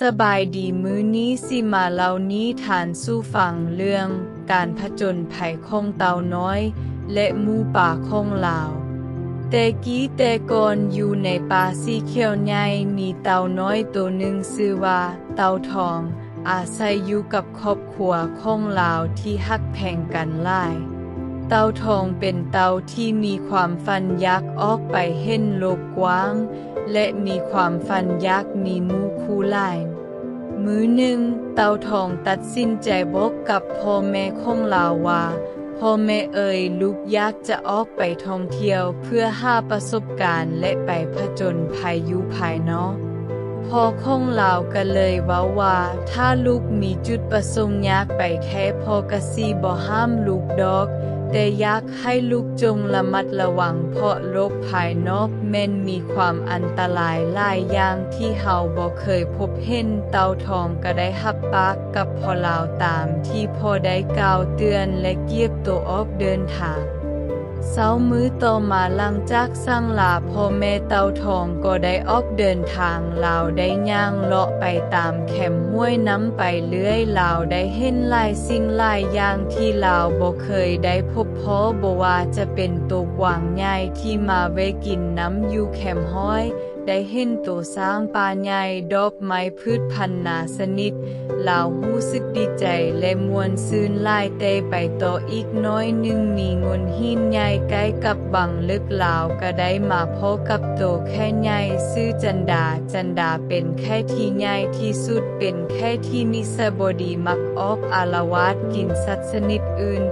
ສະບາຍດີ, ມື້ນີ້ຊິມາເລົ່ານິທານສູ່ຟັງເລື່ອງການຜະຈົນໄພຂອງເຕົ່ານ້ອຍ ແລະ ໝູປ່າຂອງລາວ. ແຕ່ກີ້ແຕ່ກ່ອນ, ຢູ່ໃນປ່າສີຂຽວໃຫຍ່, ມີເຕົ່ານ້ອຍໂຕໜຶ່ງຊື່ວ່າເຕົ່າທອງ, ອາໄສຢູ່ກັບຄອບຄົວຂອງລາວທີ່ຮັກແພງກັນຫຼາຍ. ເຕົ່າທອງເປັນເຕົ່າທີ່ມີຄວາມຝັນຢາກອອກໄປເຫັນໂລກກວ້າງ ແລະ ມີຄວາມຝັນຢາກມີໝູ່ຄູ່ຫຼາຍ. ມື້ໜຶ່ງ, ເຕົ່າທອງຕັດສິນໃຈບອກກັບພໍ່ແມ່ຂອງລາວວ່າ, ພໍ່ແມ່ເອີຍ, ລູກຢາກຈະອອກໄປທ່ອງທ່ຽວເພື່ອຫາປະສົບການ ແລະ ໄປຜະຈົນໄພຢູ່ພາຍນອກ. ພໍ່ຂອງລາວກໍເລີຍເວົ້າວ່າ, ຖ້າລູກມີຈຸດປະສົງຢາກໄປແທ້, ພໍ່ກໍຊິບໍ່ຫ້າມລູກດອກ, ແຕ່ຢາກໃຫ້ລູກຈົ່ງລະມັດລະວັງ, ເພາະໂລກພາຍນອກແມ່ນມີຄວາມອັນຕະລາຍຫຼາຍຢ່າງທີ່ເຮົາບໍ່ເຄີຍພົບເຫັນ. ເຕົ່າທອງກໍໄດ້ຮັບປາກກັບພໍ່ລາວຕາມທີ່ພໍ່ໄດ້ກ່າວເຕືອນ ແລະ ກຽມໂຕອອກເດີນທາງ. ເຊົ້າມື້ຕໍ່ມາຫຼັງຈາກສັງລາພໍ່ແມ່, ເຕົ່າທອງກໍໄດ້ອອກເດີນທາງ. ລາວໄດ້ຍ່າງເລາະໄປຕາມແຄມຫ້ວຍນ້ຳໄປເລື້ອຍ. ລາວໄດ້ເຫັນຫຼາຍສິ່ງຫຼາຍຢ່າງທີ່ລາວບໍ່ເຄີຍໄດ້ພົບພໍ້, ບໍ່ວ່າຈະເປັນໂຕກວາງໃຫຍ່ທີ່ມາແວ່ກິນນ້ຳຢູ່ແຄມຫ້ວຍ, ໄດ້ເຫັນໂຕຊ້າງປ່າໃຫຍ່, ດອກໄມ້ ພືດພັນນານາຊະນິດ, ລາວຮູ້ສຶກດີໃຈ ແລະ ມ່ວນຊື່ນຫຼາຍ. ແຕ່ໄປຕໍ່ອີກໜ້ອຍໜຶ່ງ, ມີໂງ່ນຫີນໃຫຍ່ໃກ້ກັບວັງເລິກ, ລາວກໍໄດ້ມາພໍ້ກັບໂຕແຂ້ໃຫຍ່ຊື່ຈັນດາ. ຈັນດາເປັນແຂ້ທີ່ໃຫຍ່ທີ່ສຸດ, ເປັນແຂ້ທີ່ນິສະບໍ່ດີ, ມັກອອກອາລະວາດກິນສັດຊະນິດອື່ນ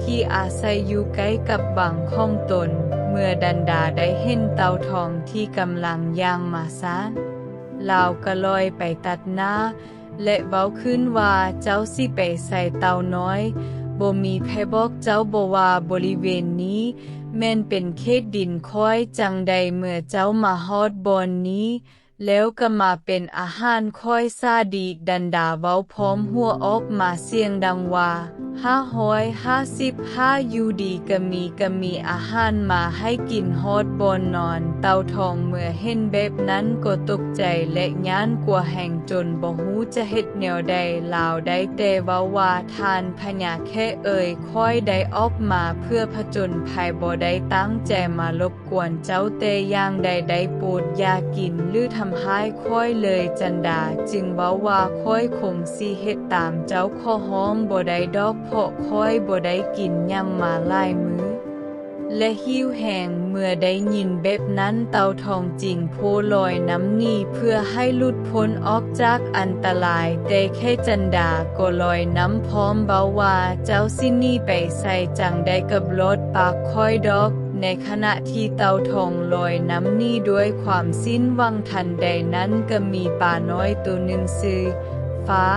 ທີ່ອາໄສຢູ່ໃກ້ກັບວັງຂອງຕົນ. ເມື່ອຈັນດາໄດ້ເຫັນເຕົ່າທອງທີ່ກຳລັງຍ່າງມາຊ້າ, ລາວກໍລອຍໄປຕັດໜ້າ ແລະ ເວົ້າຂຶ້ນວ່າ, ເຈົ້າຊິໄປໃສເຕົ່ານ້ອຍ? ບໍ່ມີໃຜບອກເຈົ້າບໍວ່າບໍລິເວນນີ້ແມ່ນເປັນເຂດດິນຂ້ອຍ? ຈັ່ງໃດເມື່ອເຈົ້າມາຮອດບ່ອນນີ້ແລ້ວກໍມາເປັນອາຫານຂ້ອຍຊະດີ. ດັນດາເວົ້າພ້ອມຫົວອອກມາສຽງດັງວ່າ, ຫ້າຮ້ອຍຫ້າສິບຫ້າ ຢູ່ດີກະມີ ກະມີອາຫານມາໃຫ້ກິນຮອດບ່ອນນອນ. ເຕົ່າທອງເມື່ອເຫັນແບບນັ້ນກໍຕົກໃຈ ແລະ ຢ້ານກົວແຮງຈົນບໍ່ຮູ້ຈະເຮັດແນວໃດ. ລາວໄດ້ແຕ່ເວົ້າວ່າ, ທ່ານພະຍາແຂ້ເອີຍ, ຂ້ອຍໄດ້ອອກມາເພື່ອຜະຈົນໄພ, ບໍ່ໄດ້ຕັ້ງໃຈມາລົບກວນເຈົ້າແຕ່ຢ່າງໃດ. ໄດ້ໂປດຢ່າກິນ ຫຼື ທຳຮ້າຍຂ້ອຍເລີຍ. ຈັນດາຈຶ່ງເວົ້າວ່າ, ຂ້ອຍຄົງຊິເຮັດຕາມເຈົ້າຂໍຮ້ອງບໍ່ໄດ້ດອກ, ເພາະຂ້ອຍບໍ່ໄດ້ກິນຫຍັງມາຫຼາຍມື້ ແລະ ຫິວແຮງ. ເມື່ອໄດ້ຍິນແບບນັ້ນ, ເຕົ່າທອງຈຶ່ງໂພລອຍນຳໜີເພື່ອໃຫ້ຫຼຸດພົ້ນອອກຈາກອັນຕະລາຍ. ແຕ່ແຄ່ຈັນດາກໍລອຍນຳພ້ອມເວົ້າວ່າ, ເຈົ້າຊິໜີໄປໃສ? ຈັ່ງໃດກໍບໍ່ລອດປາກຂ້ອຍດອກ. ໃນຂະນະທີ່ເຕົ່າທອງລອຍນຳໜີດ້ວຍຄວາມສິ້ນຫວັງ, ທັນໃດນັ້ນກໍມີປານ້ອຍໂຕໜຶ່ງຊື່ ຟ້າ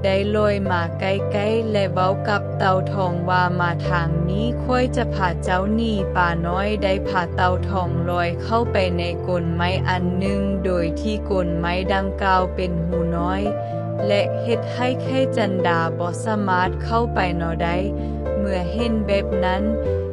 ໄດ້ລອຍມາໃກ້ໆ ແລະ ເວົ້າກັບເຕົ່າທອງວ່າ, ມາທາງນີ້, ຂ້ອຍຈະພາເຈົ້າໜີ. ປານ້ອຍໄດ້ພາເຕົ່າທອງລອຍເຂົ້າໄປໃນກົນໄມ້ອັນໜຶ່ງ, ໂດຍທີ່ກົນໄມ້ດັ່ງກ່າວເປັນຮູນ້ອຍ ແລະ ເຮັດໃຫ້ແຄ່ຈັນດາບໍ່ສາມາດເຂົ້າໄປນອກໄດ້. ເມື່ອເຫັນແບບນັ້ນ,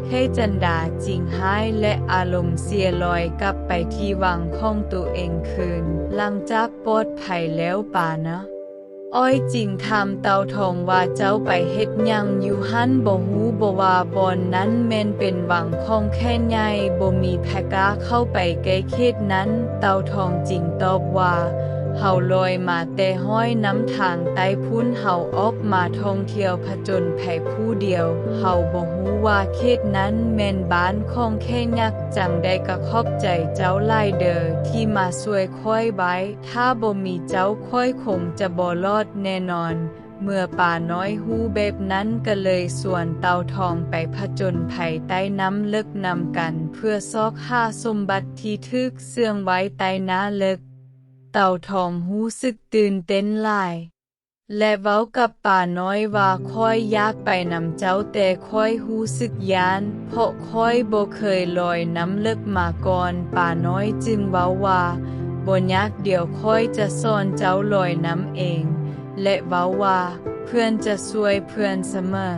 ແຄ່ຈັນດາຈຶ່ງຮ້າຍ ແລະ ອາລົມເສຍ, ລອຍກັບໄປທີ່ວັງຂອງໂຕເອງຄືນ. ຫຼັງຈາກປອດໄພແລ້ວ, ປານ້ອຍຈຶ່ງຖາມເຕົ່າທອງວ່າ, ເຈົ້າໄປເຮັດຫຍັງຢູ່ຫັ້ນ? ບໍ່ຮູ້ບໍວ່າບ່ອນນັ້ນແມ່ນເປັນວັງຂອງແຂ້ໃຫຍ່, ບໍ່ມີໃຜກ້າເຂົ້າໄປໃກ້ເຂດນັ້ນ? ເຕົ່າທອງຈຶ່ງຕອບວ່າ, ເຮົາລອຍມາແຕ່ຫ້ອຍນ້ຳທາງໃຕ້ພຸ້ນ, ເຮົາອອກມາທ່ອງທ່ຽວຜະຈົນໄພຜູ້ດຽວ, ເຮົາບໍ່ຮູ້ວ່າເຂດນັ້ນແມ່ນບ້ານຂອງແຂ້ຍັກ. ຈັ່ງໃດກໍຂອບໃຈເຈົ້າຫຼາຍເດີ ທີ່ມາຊ່ວຍຂ້ອຍໄວ້. ຖ້າບໍ່ມີເຈົ້າ, ຂ້ອຍຄົງຈະບໍ່ລອດແນ່ນອນ. ເມື່ອປານ້ອຍຮູ້ແບບນັ້ນ, ກໍເລີຍຊວນເຕົ່າທອງໄປຜະຈົນໄພໃຕ້ນ້ຳເລິກນຳກັນ, ເພື່ອຊອກຫາສົມບັດທີ່ຖືກເຊື່ອງໄວ້ໃຕ້ນ້ຳເລິກ. ເຕົ່າທອງຮູ້ສຶກຕື່ນເຕັ້ນຫຼາຍ ແລະ ເວົ້າກັບປານ້ອຍວ່າ, ຂ້ອຍຢາກໄປນຳເຈົ້າ, ແຕ່ຂ້ອຍຮູ້ສຶກຢ້ານ, ເພາະຂ້ອຍບໍ່ເຄີຍລອຍນ້ຳເລິກມາກ່ອນ. ປານ້ອຍຈຶ່ງເວົ້າວ່າ, ບໍ່ຍາກ, ດຽວຂ້ອຍຈະສອນເຈົ້າລອຍນ້ຳເອງ. ແລະ ເວົ້າວ່າ, ເພື່ອນຈະຊ່ວຍເພື່ອນສະເໝີ.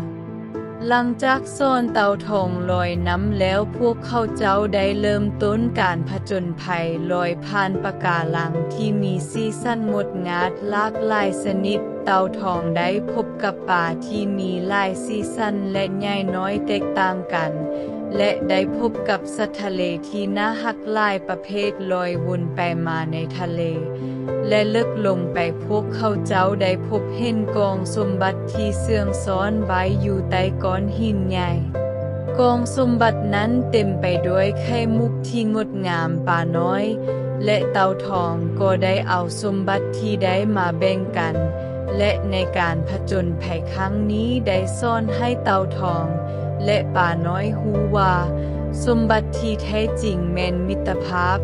ຫຼັງຈາກສອນເຕົາທອງລອຍນ້ຳແລ້ວ, ພວກເຂົາເຈົ້າໄດ້ເລີ່ມຕົ້ນການຜະຈົນໄພລອຍຜ່ານປະກາລັງທີ່ມີສີສັນງົດງາມຫຼາກຫຼາຍຊະນິດ. ເຕົາທອງໄດ້ພົບກັບປາທີ່ມີຫຼາຍສີສັນ ແລະ ໃຫຍ່ນ້ອຍແຕກຕ່າງກັນ ແລະ ໄດ້ພົບກັບສັດທະເລທີ່ໜ້າຮັກຫຼາຍປະເພດລອຍວົນໄປມາໃນທະເລ ແລະ ເລິກລົງໄປ. ພວກເຂົາເຈົ້າໄດ້ພົບເຫັນກອງສົມບັດທີ່ເຊື່ອງຊ້ອນໄວ້ຢູ່ໃຕ້ກ້ອນຫີນໃຫຍ່. ກອງສົມບັດນັ້ນເຕັມໄປດ້ວຍໄຂ່ມຸກທີ່ງົດງາມ, ປານ້ອຍ ແລະ ເຕົາທອງກໍໄດ້ເອົາສົມບັດທີ່ໄດ້ມາແບ່ງກັນ ແລະ ໃນການຜະຈົນໄພຄັ້ງນີ້ໄດ້ສອນໃຫ້ເຕົາທອງ ແລະ ປານ້ອຍຮູ້ວ່າ ສົມບັດທີ່ແທ້ຈິງແມ່ນມິດຕະພາບ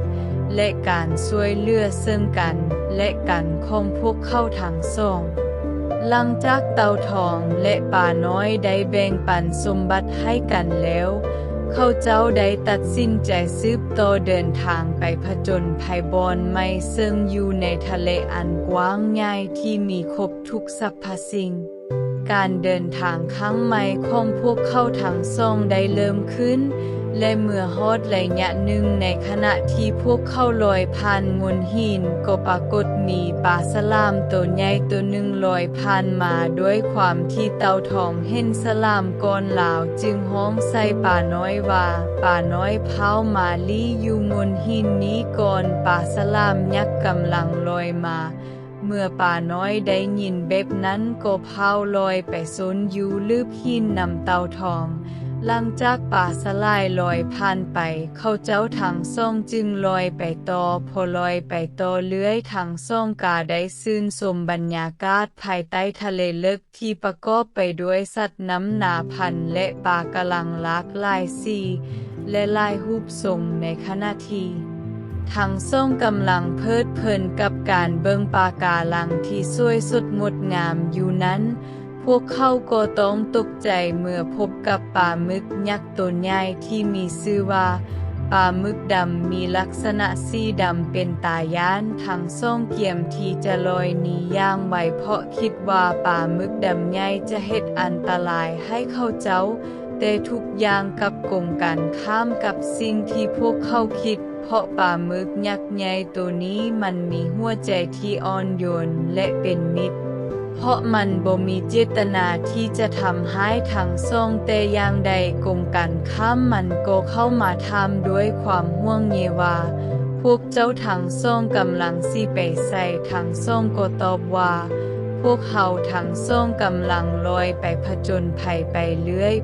ແລະ ການຊ່ວຍເຫຼືອເຊິ່ງກັນ ແລະ ກັນຂອງພວກເຂົາທັງສອງ. ຫຼັງຈາກເຕົາທອງ ແລະ ປານ້ອຍໄດ້ແບ່ງປັນສົມບັດໃຫ້ກັນແລ້ວ, ເຂົາເຈົ້າໄດ້ຕັດສິນໃຈສືບຕໍ່ເດີນທາງໄປຜະຈົນໄພບ່ອນໃໝ່ ເຊິ່ງຢູ່ໃນທະເລອັນກວ້າງໃຫຍ່ທີ່ມີຄົບທຸກສັບພະສິ່ງ. ການເດີນທາງຄັ້ງໃໝ່ຂອງພວກເຂົາທັງສອງໄດ້ເລີ່ມຂຶ້ນ ແລະ ເມື່ອຮອດໄລຍະໜຶ່ງ, ໃນຂະນະທີ່ພວກເຂົາລອຍຜ່ານໂງ່ນຫີນ, ກໍປາກົດມີປາສະຫຼາມໂຕໃຫຍ່ໂຕໜຶ່ງລອຍຜ່ານມາ. ດ້ວຍຄວາມທີ່ເຕົາທອງເຫັນສະຫຼາມກ່ອນ, ລາວຈຶ່ງຮ້ອງໃສ່ປານ້ອຍວ່າ, ປານ້ອຍ, ພ້າວມາລີ້ຢູ່ໂງ່ນຫີນນີ້ກ່ອນ. ປາສະຫຼາມຍັກກຳລັງລອຍມາ. ເມື່ອປານ້ອຍໄດ້ຍິນແບບນັ້ນກໍພ້າວລອຍໄປຊົນຢູ່ລືບຫີນນຳເຕົາທອງ. ຫຼັງຈາກປາສະຫຼາມລອຍຜ່ານໄປ, ເຂົາເຈົ້າທັງສອງຈຶ່ງລອຍໄປຕໍ່. ພໍລອຍໄປຕໍ່ເລື້ອຍ, ທັງສອງກໍໄດ້ຊື່ນຊົມບັນຍາກາດພາຍໃຕ້ທະເລເລິກ ທີ່ປະກອບໄປດ້ວຍສັດນ້ຳນາພັນ ແລະ ປາກະລັງຫຼາກຫຼາຍສີ ແລະ ຫຼາຍຮູບຊົງ. ໃນຂະນະທີ່ທັງສອງກຳລັງເພີດເພີນກັບການເບິ່ງປາກາລັງທີ່ສວຍສົດງົດງາມຢູ່ນັ້ນ, ພວກເຂົາກໍຕ້ອງຕົກໃຈເມື່ອພົບກັບປາໝຶກຍັກໂຕໃຫຍ່ທີ່ມີຊື່ວ່າ ປາໝຶກດຳ ມີລັກສະນະສີດຳເປັນຕາຢ້ານ. ທັງສອງກຽມທີ່ຈະລອຍໜີຢ່າງໄວ ເພາະຄິດວ່າປາໝຶກດຳໃຫຍ່ຈະເຮັດອັນຕະລາຍໃຫ້ເຂົາເຈົ້າ, ແຕ່ທຸກຢ່າງກັບກົງກັນຂ້າມກັບສິ່ງທີ່ພວກເຂົາຄິດ, ເພາະປາໝຶກຍັກໃຫຍ່ໂຕນີ້ມັນມີຫົວໃຈທີ່ອ່ອນໂຍນ ແລະ ເປັນມິດ. ເພາະມັນບໍ່ມີເຈດຕະນາທີ່ຈະທຳຮ້າຍທັງສອງແຕ່ຢ່າງໃດ. ກົງກັນຂ້າມ, ມັນກໍເຂົ້າມາຖາມດ້ວຍຄວາມຫ່ວງໃຍວ່າ, ພວກເຈົ້າທັງສອງກຳລັງຊິໄປໃສ? ທັງສອງກໍຕອບວ່າ, ພວກເຮົາທັງສອງກຳລັງລອຍໄປຜະຈົນໄພໄປເລື້ອຍ.